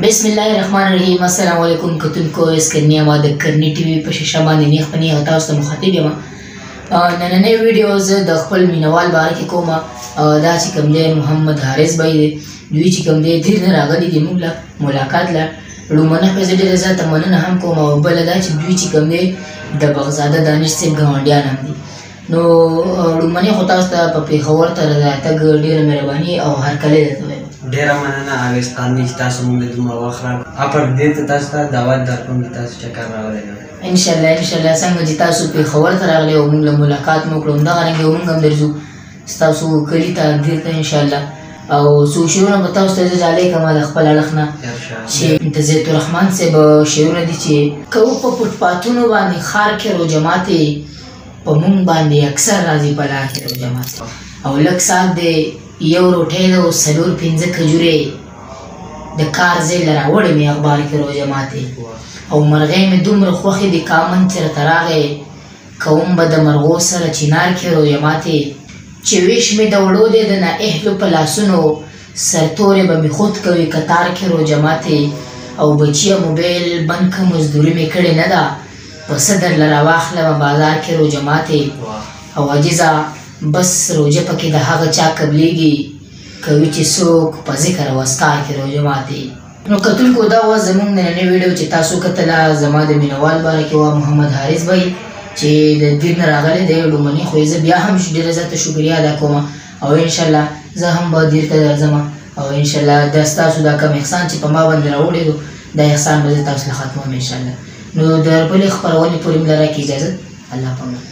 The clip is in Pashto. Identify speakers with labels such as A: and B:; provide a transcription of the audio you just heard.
A: بسم الله الرحمن الرحیم. السلام علیکم کتونکو، اس کرنی ما د کرنی ټي وي په شیشه باندې نیغ په نیغه تاسو ته مخاطب یم. نننۍ ویډیو زه د خپل مینوال باره کې کوم. دا چې کوم دی محمد حارث بای دی، دوی چې کوم دی دیر نه راغلي دي موږ له ملاقات له. لومړنۍ خو زه ډېره زیاته مننه هم کوم، او بله دا چې دوی چې کوم دی د بغزاده دانش صاحب ګاونډیان هم دي. نو لومړنۍ خو تاسو ته په پېښور ته راتګ ډېره مهرباني او هرکلی درته وایم.
B: ډېره مننه اویس قانوني چې تاسو موږ له دومره وخت راکړ. اپر دې ته تاسو ته دعوت درکوم چې تاسو چکر راولېږئ.
A: انشاءالله انشاءالله. څنګه چې تاسو پېښور ته راغلئ او موږ له ملاقات مو وکړو، همدغه رنګ موږ هم درځو ستاسو کلي ته دیر ته انشاءالله. او څو شعرونه به تاسو ته زه ډالۍ کړم د خپل اړخ نه، چې د زیت الرحمن صاحب شعرونه دي چې کوو په فوټپاتونو باندې ښار کې روژه ماتې، په مونږ باندې اکثر راځي په لار کې روژه ماتې. او لږ ساعت دی یو روټۍ ده او څلور پنځه کجورې، د کار ځای له راوړې مې اخبار کې روژه ماتې. او مرغۍ مې دومره خوښې دي کامن چې راته راغی، کوم به د مرغو سره چینار کې روژه ماتې. چې ویش مې د وړو دی د نااهلو په لاسونو، سرتورې به مې خود کوي کتار کې روژه ماتې. او بچیه موبایل بند که مزدوري مې کړې نه ده، په څه درله راواخلمه بازار کې روژه ماتې. او عاجزه بس روژه پکې د هغه چا قبلېږي، کوي چې څوک په ذکر او اذکار کې روژه ماتې. نو کتونکو دا وه زموږ نننۍ ویډیو چې تاسو کتله، زما د مینوال باره کې وه محمد حارث بای چې د دیر نه راغلی دی. لومړنی خو یې زه بیا هم ډېره زیاته شکریه ادا کوم، او انشاءالله زه هم به دیر ته درځم، او انشاءالله دا ستاسو دا کوم احسان چې په ما باندې راوړېدو دا احسان به زه تاسو له ختموم انشاءالله. نو د بلې خپرونې پورې مې لره کې اجازت، الله پامان.